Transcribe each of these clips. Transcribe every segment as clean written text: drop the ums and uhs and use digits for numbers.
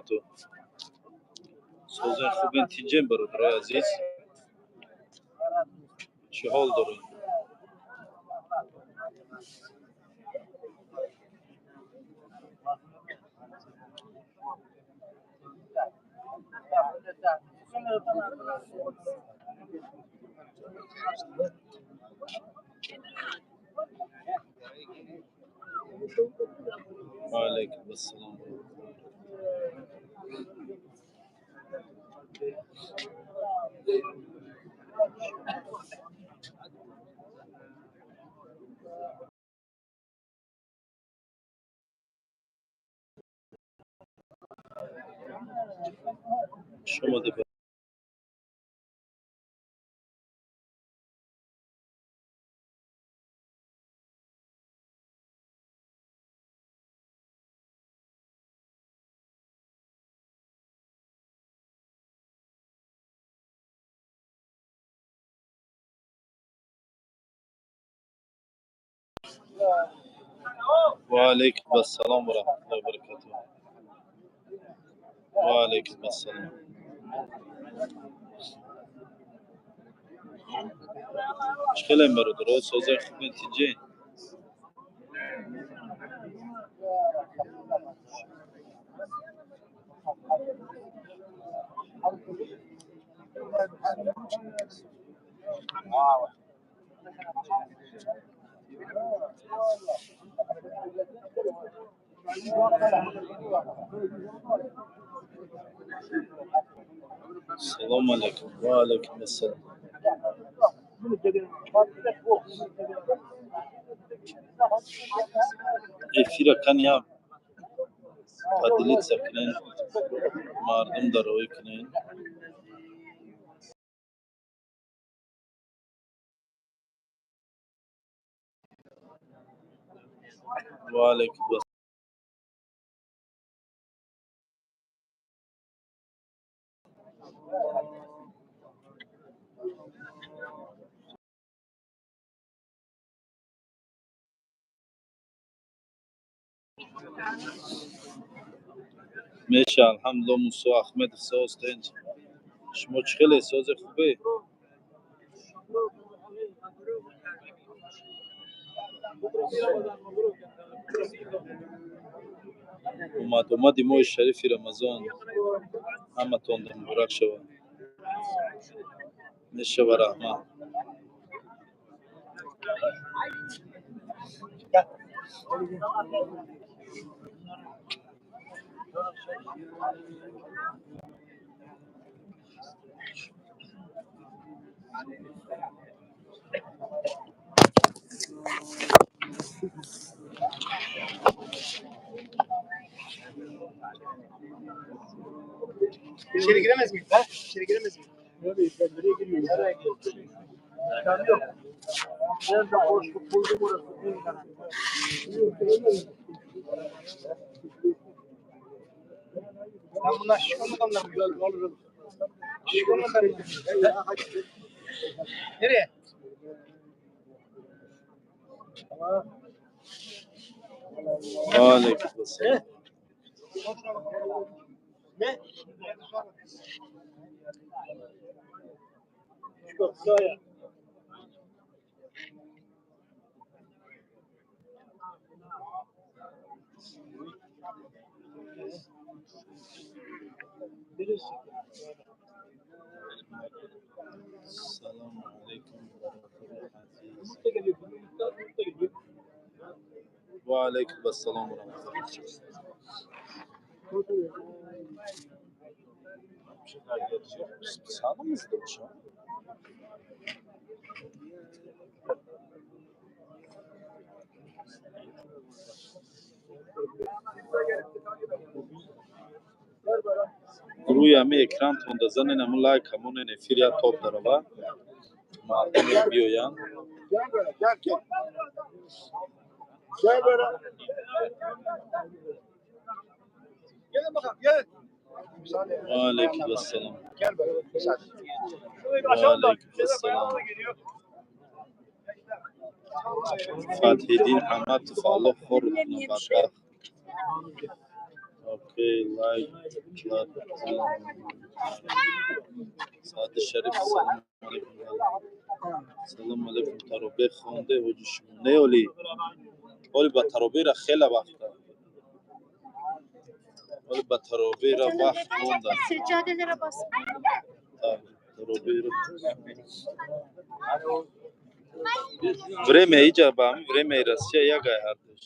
Баракату. Созен, хубен, тинҷен, бародарои азиз? Чӣ ҳол доред? Ва алайкум ассалом. Хуш омадед. Ва алайкум ассалом ва раҳматуллоҳи ва баракатуҳ. Ва алайкум ассалом. Чӣ хелем, бародаро, созаи, хубен, тинҷен? Салому алайкум. Ва алайкум ассалом. Эфира кани поделиться кунен, мардум дароӣ кунен. Ва алайкум. Меша, алҳамдулилло. Мусо Ахмедов, соз, тинҷ. Шумо чӣ хеле, созе, хубе? Омад-омади моҳи шарифи Рамазон ҳаматонда муборак шавад. Мешава, раҳмат. İçeri giremez miyim? Ha? İçeri giremez miyim? Nereye, nereye giriyoruz? Nereye giriyoruz? İmkanı yok. Nerede boşluk buldum, orası. Sen bunlar şişko adamlar mı? Alırım. Şişko adamlar mı? Nereye? Ва алайкум ассалом. Ne? Şişko, sağ. Салому алайкум, бародари азиз. Yumurta geliyor. Yumurta, yumurta geliyor. Ва алайкум ассалом ва раҳматуллоҳ. Sağımızda şu an. Рӯи ҳами экрантонда занен, ҳамун лайк, ҳамонен, эфир я топ дарава, мардум биёянд. Gel böyle, gel gel. Gel böyle. Gelin bakalım, gelin. Müsaade. Ва алайкум ассалом. Gel böyle, müsaade. Şurayı bir Ва açalım da. алайкум Şeyler ассалом. bayanlar da geliyor. Фатҳиддин Ҳаматов, Аллоҳ хору кунад, бадбахт. Окей, лайк клади. Саъди Шариф, салому алейкум. Салому алейкум. Таробеҳ хонде, ҳоҷи шумо? Не, оли, оли ба таробеҳра хеле вақта, оли ба таробеҳра вақт монда. Seccadelere bas. Таробеҳра время иҷа ба ҳамин времяи Россия ягай ҳардуш.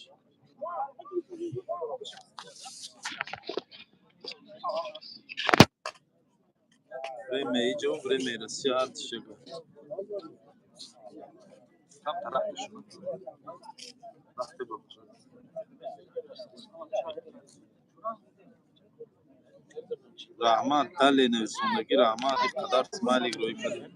Время иҷа, времяи Россия ҳардуш ягай. Раҳмат, дале нависондагӣ, раҳмат, ин қадар смайлик рӯй кардем.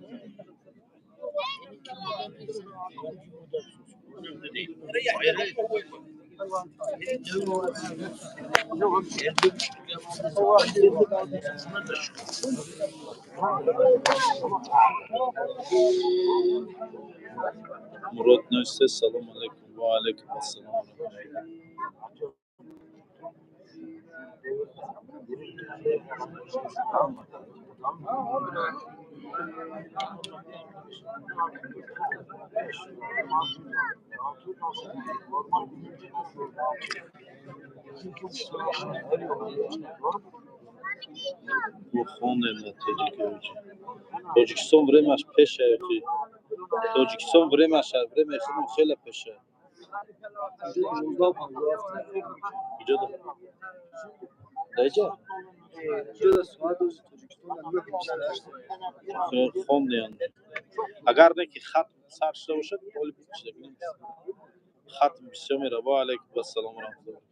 Мурод нависта: салому алейкум. Ва алейкум ассалом ва раҳматуллоҳ. Мо хондем дар тоҷики. Тоҷикистон времяш пеша ёки Тоҷикистон времяш времяи худмон хеле пеша. Иҷода даиҷа хондем. Агар не ки хатм сар шуда бошад, оли хатм бисёр мера. Ва алайкум ассалом ва раҳматуллоҳ.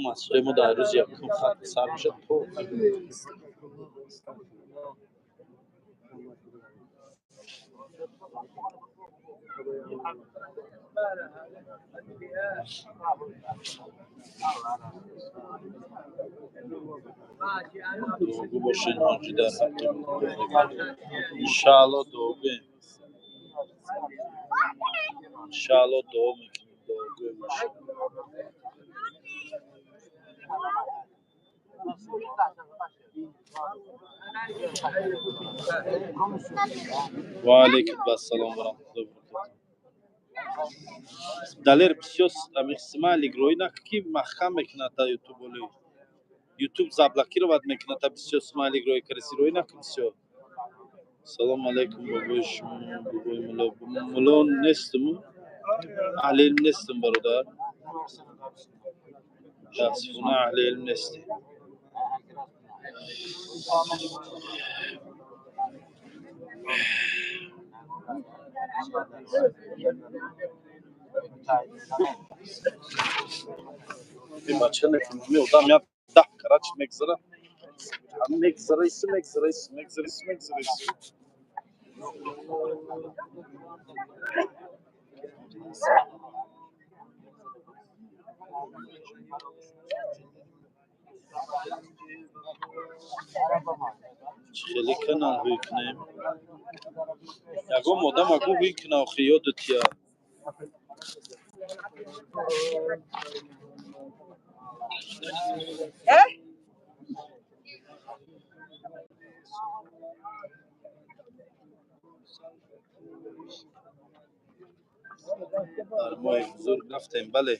Масҷиди мо дар рӯзи якум хатм сар мешад то дуогӯ бошед, ҳоҷӣ, дар ҳаққи иншаалло дуогӯем, иншаалло дуо мекунем, дуогӯем бошем. Ва алайкум ассалом ва раҳматуллоҳи ва баракатуҳ. Далер, бисёр смайлик рӯй накун, ки маҳкам мекунад та Ютуб. Оли Ютуб заблокировать мекунад та бисёр смайлик рӯй кареси, рӯй накун бисёр. Салому алейкум, бобои шумо, бобои мулло. Мулло нестиму, аҳли илм нестим, бародар, мутаассифона, аҳли илм нестем. Бача, ми одам як 10 карач мегзара, мегзара, иси мегзара, иси мегзара, иси мегзара, иси. Чӣ хеле канал ҳуй кунем? Ягон одам агу ҳуй куна, охи ёдат я. Дар моҳи бузург рафтем, бале.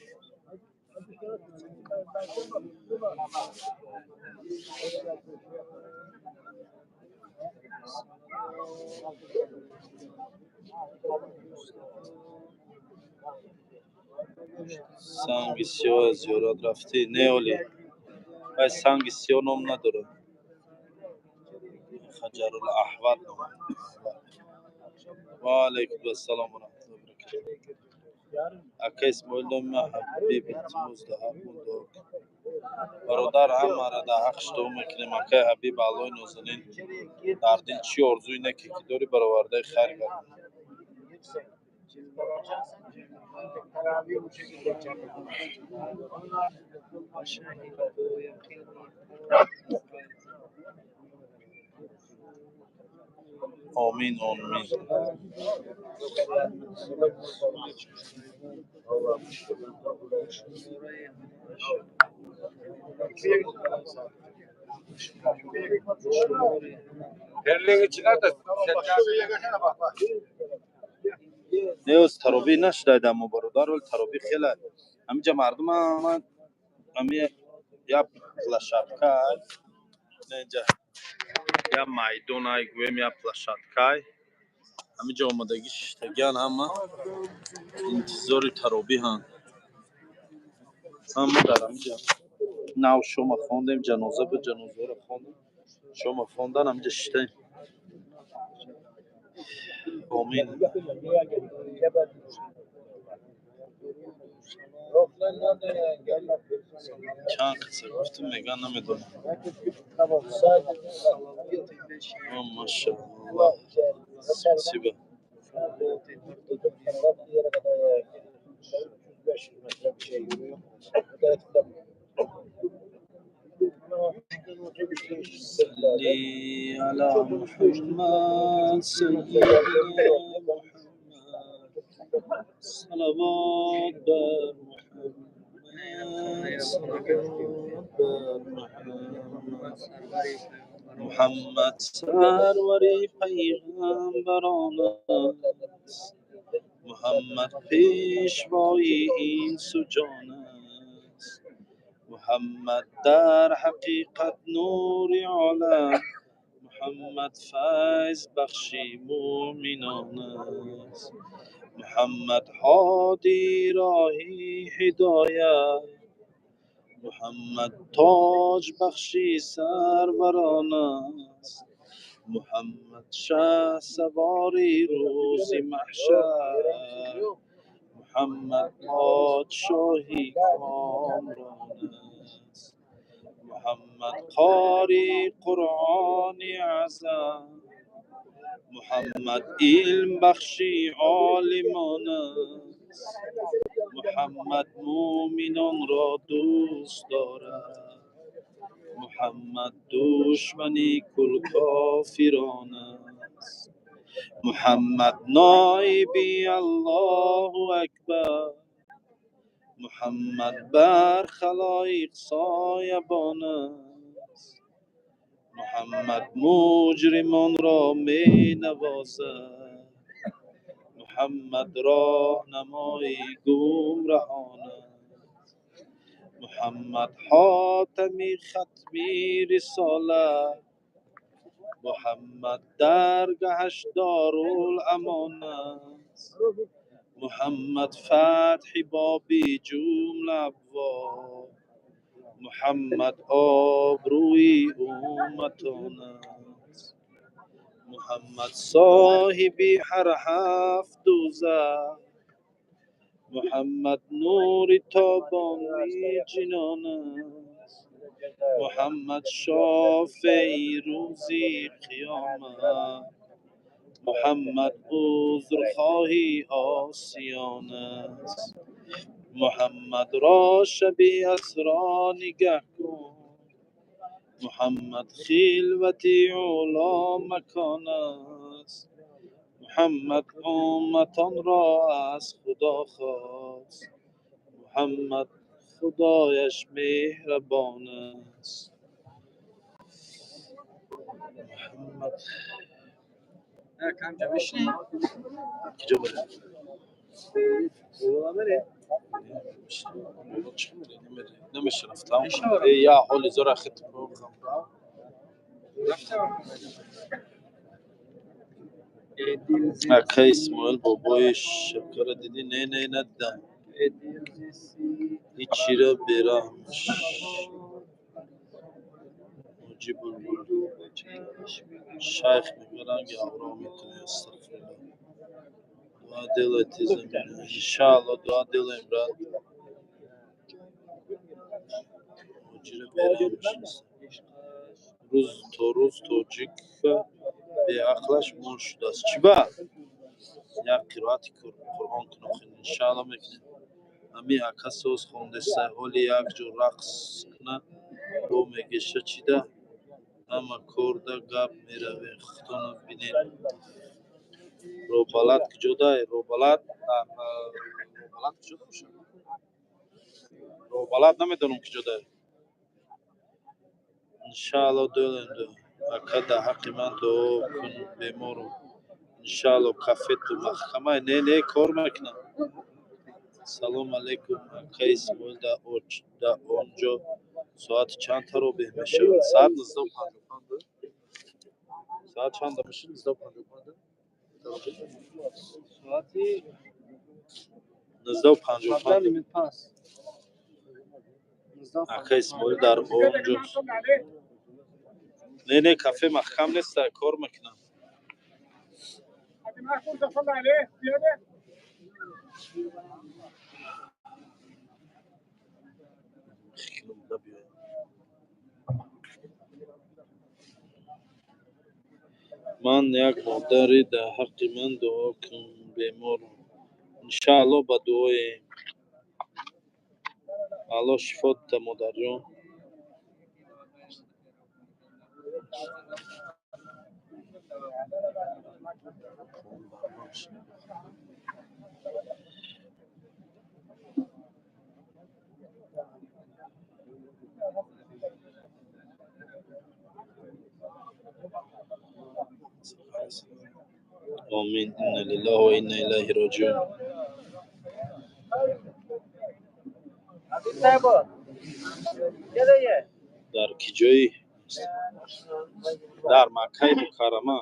Санги сиёҳ зиёрат рафтӣ? Не, олӣ, вай санги сиёҳ ном надорад, Хаҷарул Аҳвад ном. Ва алайкум ассалом ва раҳматуллоҳи ва баракатуҳ. Ака Исмоил, номи ман Ҳабиб, илтимос, дар ҳаққмон дуо кун. Бародар, ҳамаро дар ҳаққш дуо мекунем. Акаи Ҳабиб, Аллоҳи нозанин дар дил чӣ орзуи неке ки дорӣ, баровардаи хайр гардонад. Омин, омин. Terliğini çıkar da sen. Неоз таробӣ нашудайда, мо бародар, вале таробӣ хеле ҳаминҷа мардум ҳама ҳами як площадкай, инҷа як майдонай, гӯем, як площадкай, ҳаминҷа омадагӣ шиштагиан, ҳама интизори таробӣ ҳанд, ҳама дар ҳаминҷа. Нав шома хондем, ҷаноза буд, ҷанозаро хондем, шома хондан, ҳаминҷа шиштаем. Омин. Чанд қисса гуфтум, меган, намедонам. Машааллоҳ, спасибо. صلي على محمد سيدنا محمد، صلوات بر محمد، صلوات بر محمد. محمد سروری پیغمبران است، محمد پیشوای انس و جان است، محمد در حقیقت نور عالم، محمد فیض بخشی مؤمنان است، محمد هادی راهی هدایت، محمد تاج بخشی سروران است، محمد شه سواری روز محشر، محمد پادشاهی کامران است، محمد قاری قرآن اعظم، محمد علم بخشی عالمان است، محمد مؤمنان را دوست دارد، محمد دشمنی کل کافران است، محمد نایبی الله اکبر، محمد بر خلایق سایبان است، محمد مجرمان را می نوازد، محمد راهنمای گمرهان است، محمد حاتمی ختمی رسالت، محمد درگهش دارالامان است، محمد فتح بابی جمله ابواب، محمد آبروی امتان است، محمد صاحبی هر هفت دوزخ، محمد نور تابان جنان است، محمد شافعی روزی قیامت، محمد عذرخواهی آسیان است، محمد را شبی اسرا نگه کن، محمد خلوتی علا مکان است، محمد امتان را از خدا خواست، محمد خدایش مهربان است. محمد Kamca بشین. کجا بره؟ بره. نمیشه رفتم یا حول زورا خط. Ака Исмоил, бобои Шакара дидӣ? Не, не, надидам. Ҳичира бераҳмаш. Ҳоҷи Булбул. Шайх мега, ранги авро мекунӣ. Астағфируллоҳ. Дуа делайте за меня. Иншааллоҳ, дуа делаем, брат. Ҳоҷира бераҳмаш. Рӯз то рӯз тоҷика беақлаш мол шудааст. Чӣ ба? Як қироати Қуръон кун охир. Иншааллоҳ, мекунем. Ҳами ака соз хондеса, ҳоли як ҷо рақс куна, бо мегеша чида, ҳама корда гап меравем, худтона бинед. Робалад куҷодай? Робалад, Робалад куҷода бошад? Робалад намедонам куҷодай. Иншаалло, делаем дуо. Ака, дар ҳаққи ман дуо кун, беморум. Иншаалло. Кафету маҳкамай? Не, не, кор мекунам. Салом алейкум, ака Исмоил, дар он ҷо соати чанд таробеҳ мешавад? Соат 19:55. Соат чанда мешавад? 19:55. Соати 19:55. 17 минут пас. Ака Исмоил, дар он ҷо, не, не, кафе маҳкам неста, кор мекунам. Ман як модари, дар ҳаққи ман дуо кун, беморам. Иншаалло, ба дуоем. Алло шифо дита, модарҷон. Омин. Инна лиллаҳи ва инна илайҳи роҷиун. Habib साहब, क्या है? Дар ки ҷои? Дар Маккаи Мукаррама,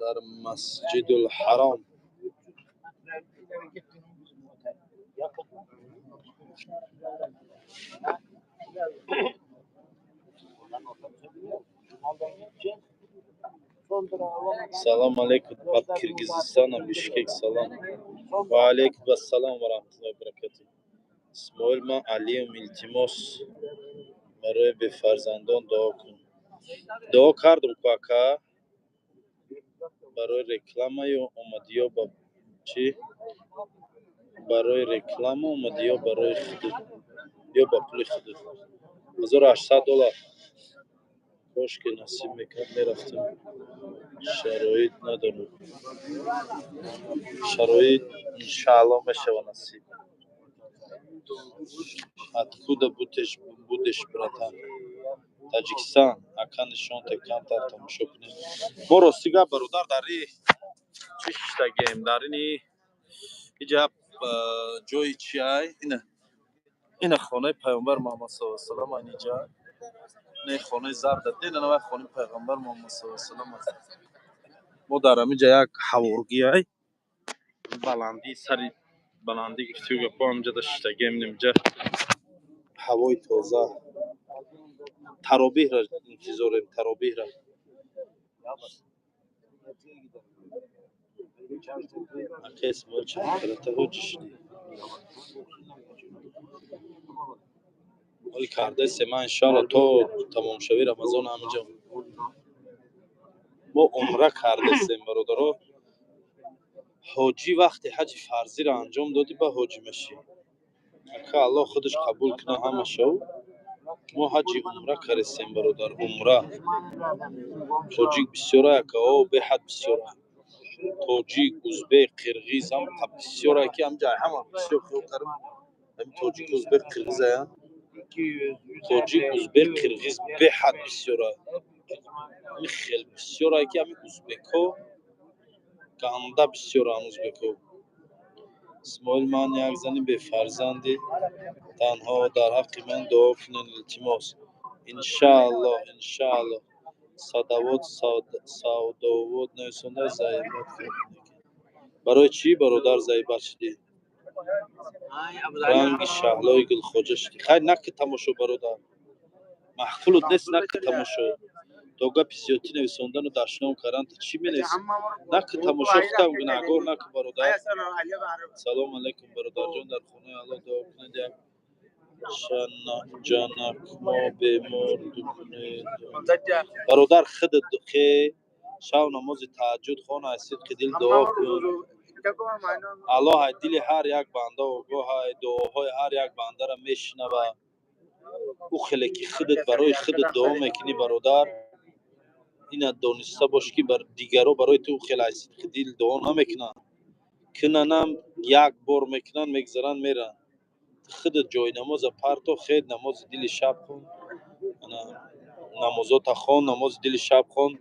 дар Масҷидулҳаром. Салом алейкум от Киргизистана, Бишкек, салом. Ва алейкум ассалом ва раҳматуллоҳи ва баракатуҳ. Исмоил, ман Алиюм, илтимос, барои бефарзандон дуо кун. Дуо кардум ку, ака. Барои реклама ё омадӣ ё ба чӣ? Барои реклама омадӣ ё барои худат ё ба пули худат? 1800 доллар. Кошке насиб мекард, мерафтем, шароит надорам. Шароит, иншаалло, мешава насиб. Откуда будешь, братан? Таҷикистан. Ака, нишонте, камтар тамошо кунем. Мо, рости гап, бародар, дар и чӣ шиштагием, дар ини иҷа ҷои чиай, ина хонаи пайғамбар Муҳаммад саллаллоҳу алайҳи васаллам аниҷа. Не, хонаи зарда дина навай, хонаи пайғамбар Муҳаммад саллаллоҳу алайҳи васаллам аст. Мо дар ҳаминҷа як ҳаворгиай, баландӣ, сари баландӣ гифтию гапо, ҳаминҷа шиштагием. Инҷа ҳавои тоза. Таробиҳра интизорем, таробиҳра. Ака Исмоил, чанд карата ҳоҷӣ шудӣ? Ҳоли кардасе ман, иншоалло, то тамомшавии Рамазон ҳаминҷа. Мо умра кардесем, бародаро. Ҳоҷӣ вақте ҳаҷи фарзиро анҷом додӣ, ба ҳоҷӣ мешӣ, ака. Аллоҳ худаш қабул кунад ҳамашо. Мо ҳаҷи умра кардесем, бародар, умра. Тоҷик бисёра, ака, о, беҳад бисёра. Тоҷик, узбек, қирғиз ҳам бисёра, ки ҳамҷа ҳама бисёр хиёл кардам, ҳамин тоҷик, узбек, қирғизая. Тоҷик, узбек, қирғиз беҳад бисёра. Ҳамин хел бисёра, ки ҳамин узбекҳо ганда бисёрам, узбекҳо. Исмоил, ман як зани бефарзанди танҳо, дар ҳаққи ман дуо кунед, илтимос. Иншааллоҳ, иншааллоҳ. Садавот, савдовод нависонда, заибат. Барои чӣ, бародар, заибат шудӣ? Ранги Шаҳлои Гулхоҷа шудӣ. Хайр, наки тамошо, бародар, маъқулут нест, наки тамошо. То гапи зиёдтӣ нависондану дашном кардан, ту чӣ менависӣ? Наки тамошо, худам гунаҳгор наки, бародар. Салому алайкум, бародарҷон, дар хонаи Аллоҳ дуо кунед, як ҷанакмо бемор кунед. Бародар, худат хе шав намози таҳаҷҷуд хон, аз сидқи дил дуо кун. Аллоҳ ай дили ҳар як банда огоҳай, дуоҳои ҳар як бандаро мешунавад. Ӯ хеле ки худат барои худат дуо мекунӣ, бародар, ина дониста бош, ки бар дигаро барои ту хеле аз сидқи дил дуо намекунанд. Кунанам, як бор мекунанд, мегзаранд, мераванд. Худат ҷои намоза парто, хел намози дили шаб кун. Ана намозота хон, намози дили шаб хон,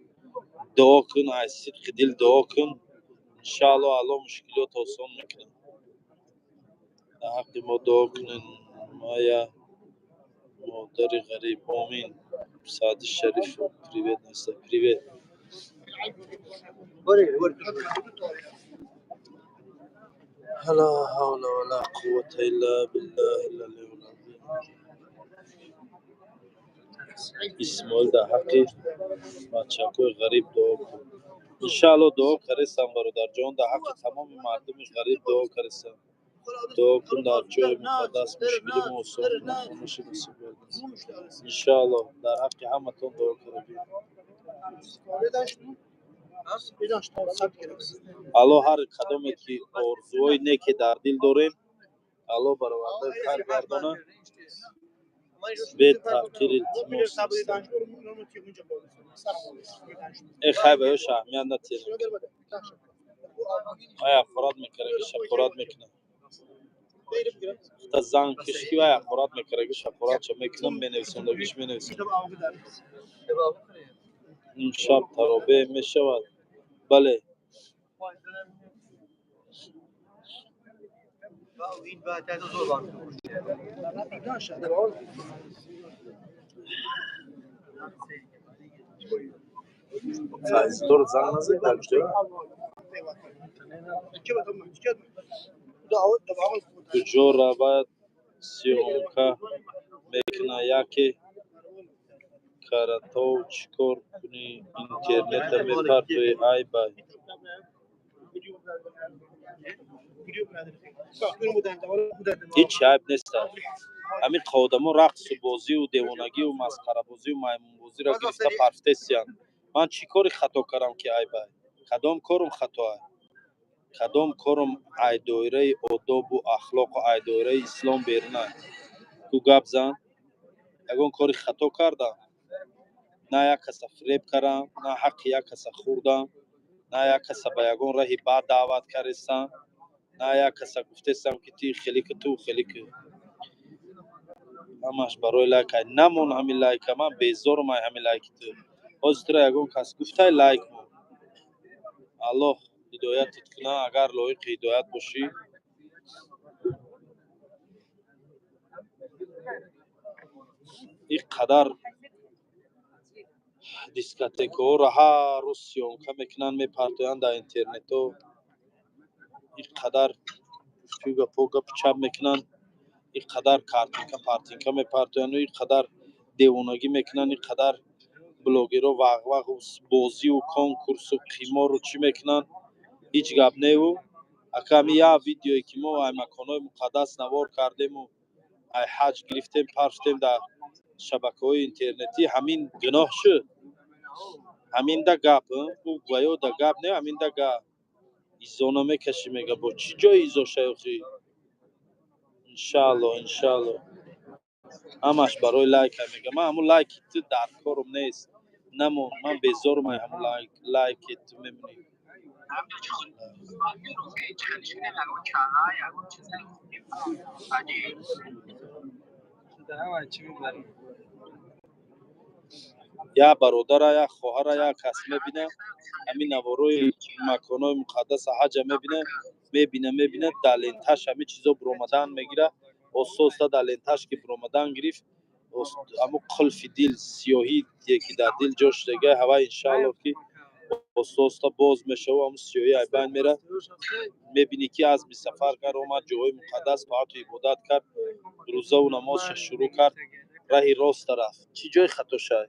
дуо кун, аз сидқи дил дуо кун. Иншаалло, Алло мушкилот осон мекунад. Дар ҳаққи мо дуо кунед, мая модари ғариб. Омин. Саъди Шарифов, привет. Наста, привет. Ла ҳавла ва ла қуввата илла биллаҳи л-алийил азим. Исмоил, дар ҳаққи бачакҳои ғариб дуо кун. Иншаалло, дуо карестам, бародарҷон. Дар ҳаққи тамоми мардуми ғариб дуо карестам. Дуо кун, дар ҷои муқаддас мушкили мо осон кунад, хонаши насиб гардад. Иншаалло, дар ҳаққи ҳаматон дуо карагӣ. Алло ҳар кадоме ки орзуҳои неке дар дил дорем, Алло баровардаи хайр гардона. Бетаъқир, илтимос. Э, хай, ба ёш аҳамият натиҳем. Вай ҳақорат мекардагиш ҳақорат мекунад. Та зан киш ки вай ҳақорат мекардагиш ҳақоратша мекунам, менависондагиш менависам. Имшаб таробеҳ мешавад? Бале. Файзуллоро занг назад, дар куҷоя? Куҷо равад, съёмка мекунад яке. Каратов, чӣ кор кунӣ, интернета мепартоӣ, ай бай. Ҳеҷ айб неста. Ҳамин одамо рақсу бозию девонагию масхарабозию маймунбозиро гирифта парфтесиянд. Ман чӣ кори хато кардам, ки айбай? Кадом корум хатоай? Кадом корум ай доираи одобу ахлоқу ай доираи ислом берунай? Ту гап зан. Ягон кори хато кардам? На як каса фиреб кардам, на ҳаққи як каса хӯрдам, на як каса ба ягон раҳи бад даъват кардестам, на як каса гуфтестам, ки ти хеле ки, ту хеле ки. Ҳамаш барои лайк. Ай намон ҳамин лайка, ман безорум ай ҳамин лайки ту. Ҳозир тура ягон кас гуфтай лайк мон? Аллоҳ ҳидоятат кунад, агар лоиқи ҳидоят бошӣ. Ин қадар дискотекаҳоро ҳар рӯз съёмка мекунанд, мепартоянд дар интернетҳо. Ин қадар гуфту гапҳо, гапу чап мекунанд, ин қадар картинка партинка мепартоянд, ин қадар девонагӣ мекунанд, ин қадар блогерҳо вағвағу бозиву конкурсу қимору чӣ мекунанд, ҳеҷ гап неву. Ака, ҳамин як видеое, ки мо ай маконҳои муқаддас навор кардему ай ҳаҷ гирифтем, парфтем дар шабакаҳои интернетӣ, ҳамин гуноҳ шуд? Ҳаминда гап ӯ ва ё да гап не, ҳаминда гап. Изо намекашӣ, мега. Бо чӣ ҷои изо шайохӣ? Иншаалло, иншаалло. Ҳамаш барои лайка, мега. Ман ҳамун лайки ту дар корум нест, намон. Ман безорум ай ҳамун лайки ту мемонӣ. Як бародара, як хоҳара, як кас мебина, ҳамин наворои маконҳои муқаддаса, ҳаҷа мебина, мебина, мебина, дар ленташ ҳамин чизо буромадан мегира. Оста оста дар ленташ ки буромадан гирифт, ҳамун қулфи дил, сиёҳие ки дар дил ҷо шудага, ҳавай, иншаалло, ки оста оста боз мешава, ҳамун сиёҳӣ ай байн мера. Мебинӣ, ки азми сафар кард, омад ҷоҳои муқаддас, тоату ибодат кард, рӯзаву намозша шурӯъ кард, раҳи роста рафт. Чӣ ҷои хато шай?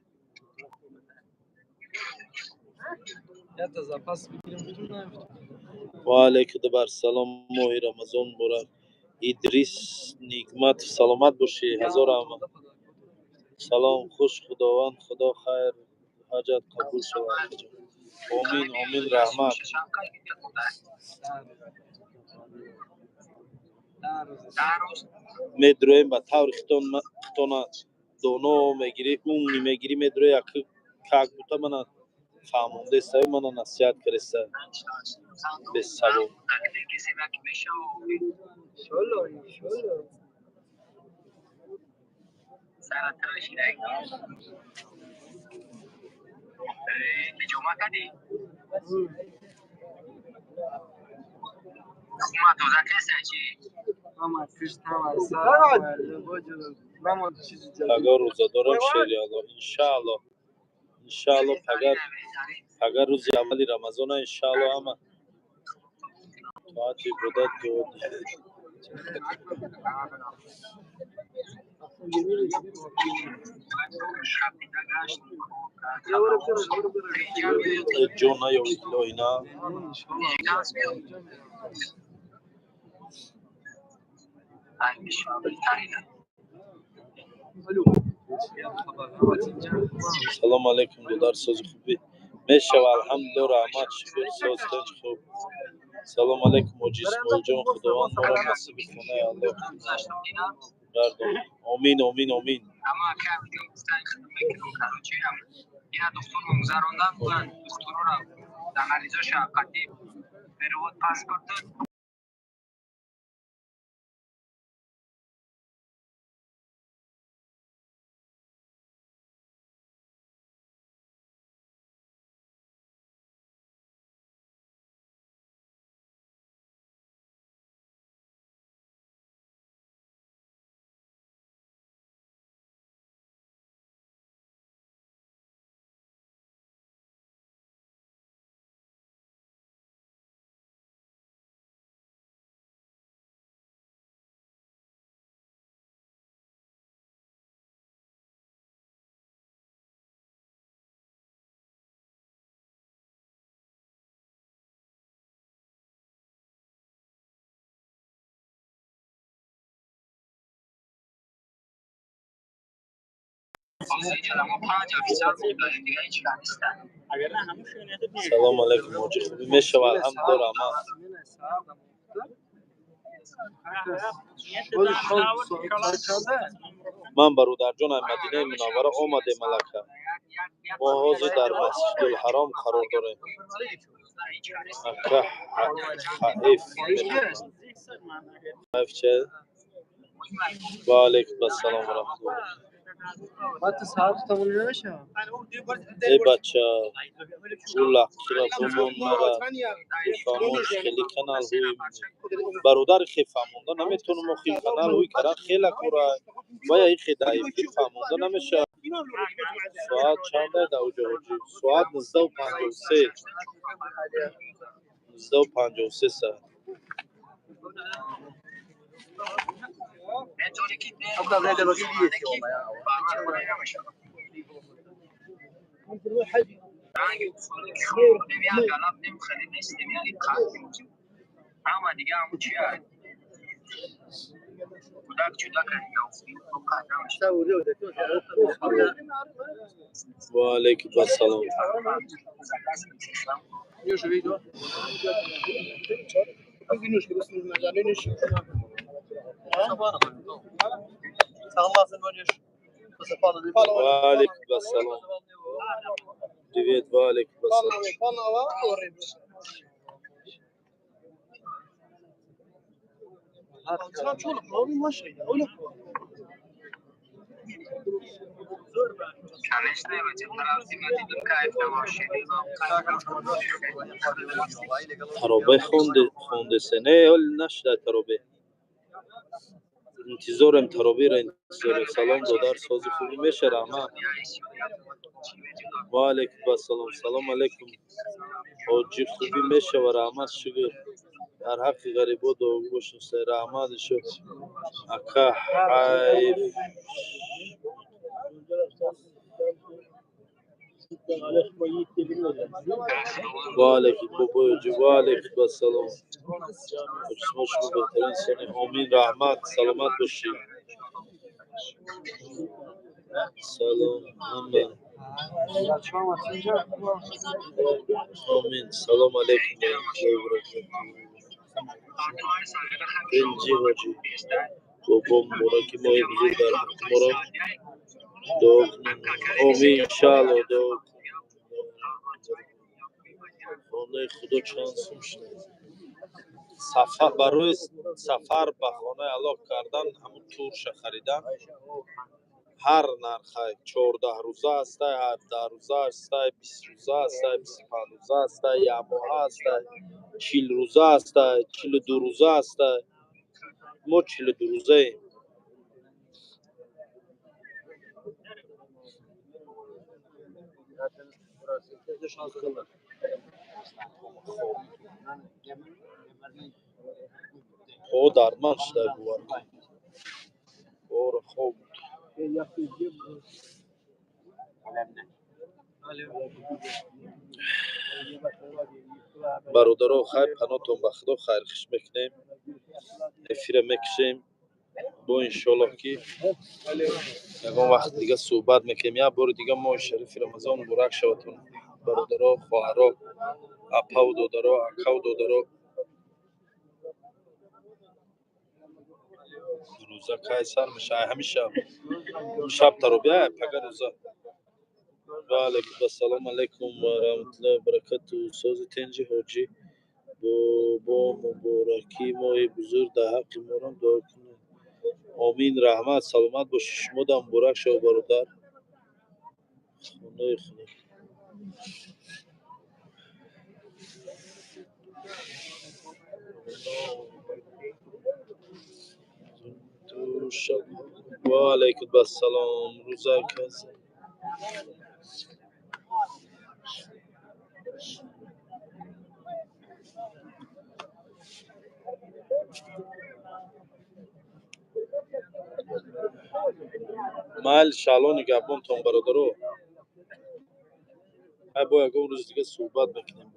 Я-то запас бигирем, гуфтум, наёфтум. Ва алайкум бар салом, моҳи Рамазон муборак. Идрис Нигматов, саломат бошӣ, ҳазор раҳмат. Салом, хуш Худованд, Худо хайр ҳаҷат қабул шавад. Омин, омин, раҳмат. 10 рӯз. Медроем ба таври хитона доно мегирӣ, умни мегирӣ, медрои, як как будто мана фаҳмондаеста, мана насиҳат кареста, бесавоб. Иншолло, иншолло. Пагоҳ рӯзадорам, шери Алло, иншаалло, иншаалло. Пага рӯзи аввали Рамазона, иншаалло, ҳама тоату ибодат, дуо. Ҷо наёвид, илоҳӣ, на. Салому алейкум, додар, сози, хубӣ? Мешава, алҳамдулилло, раҳмат, шукр, соз, тинч, хуб. Салому алейкум, ҳоҷи Исмоилҷон, Худованд моро насиби хонаи Аллоҳ гардон. Омин, омин, омин. Салому алейкум, ҳоҷи, хубӣ? Мешава, алҳамдулилло, раҳмат. Ман, бародарҷон, аз Мадинаи Мунаввара омадем аллакай. Мо ҳозир дар Масҷидулҳаром қарор дорем. Ака, ҳаиф мехонам. Ҳайф че? Ва алейкум ассалом ва раҳматуллоҳ. Э, бача, ӯ лаққира бумон, мара бифаҳмон, хеле каналҳои бародар хе фаҳмонда наметавонам. Охи, каналҳои каран хела кора вая ихе даифир фаҳмонда намешавад. Соат чанда дар оҷо, ҳоҷӣ? Соат 19:53, 19:53 саат. Ва алейкум ассалом. Ва алейкум ассалом. Привет, ва алейкум ассалом. Таробе хондесе? Не, ҳоли нашуда таробе. Интизорем, тароберо интизорем. Салом, додар, сози, хубӣ? Меша, раҳмат. Ва алейкум ассалом. Салом алейкум, ҳоҷӣ, хубӣ? Мешава, раҳмат, шукр. Дар ҳаққи ғарибо дуогӯ бошем. Раҳмат, ишо. Ака, ҳайф. Ва алейкум, бобои ҳоҷӣ, ва алейкум ассалом. Ҳоҷи, шумо беҳтарин инсоне. Омин, раҳмат, саломат бошӣ. Салом ҳама. Омин. Салом алейкум ва раҳматуллоҳи ва баракатуҳ. Инҷи ҳоҷӣ бобо, мубораки моҳи бузург, дар ҳаққи моро дуо кунед. Омин, иншаалло, дуо кунем. Хонаи Худо чанд сум шуда? Сафар, барои сафар ба хонаи Аллоҳ кардан, ҳамун турша харидан. Ҳар нархай: 14 рӯза ҳастай, 17 рӯза ҳастай, 20 рӯза ҳастай, 25 рӯза ҳастай, якмоҳа ҳастай, 40 рӯза ҳастай, 42 рӯза ҳастай. Мо 42 рӯзаем. Zaten burası Хоб. О, дардманд шудай, бовар кун. Ора, хоб буд. Бародаро, хайр, панотон ба Худо, хайрхуш мекунем, эфира мекушем. Бо иншоаллоҳ, ки ягон вақт дига суҳбат мекунем. Як бори дига моҳи шарифи Рамазон муборак шаватон, бародаро, хоҳаро, апаву додаро, акаву додаро. Рӯза кай сар мешава? Ҳамин шаб, шаб таробия, пага рӯза. Ва алайкум ассалому алайкум ва раҳматуллоҳи ва баракату. Сози, тинҷи, ҳоҷӣ бобо, муборакӣ моҳи бузург дар ҳаққи морам дуо кунед. Омин, раҳмат, саломат бошӣ. Шумодам муборак шава, бародар. Хонаи Худо. Ва алайкум ассалом. Рӯза кас. Майли, шаъло нигаҳбонтон, бародаро. Ай, бо ягон рӯзи дига суҳбат мекунем.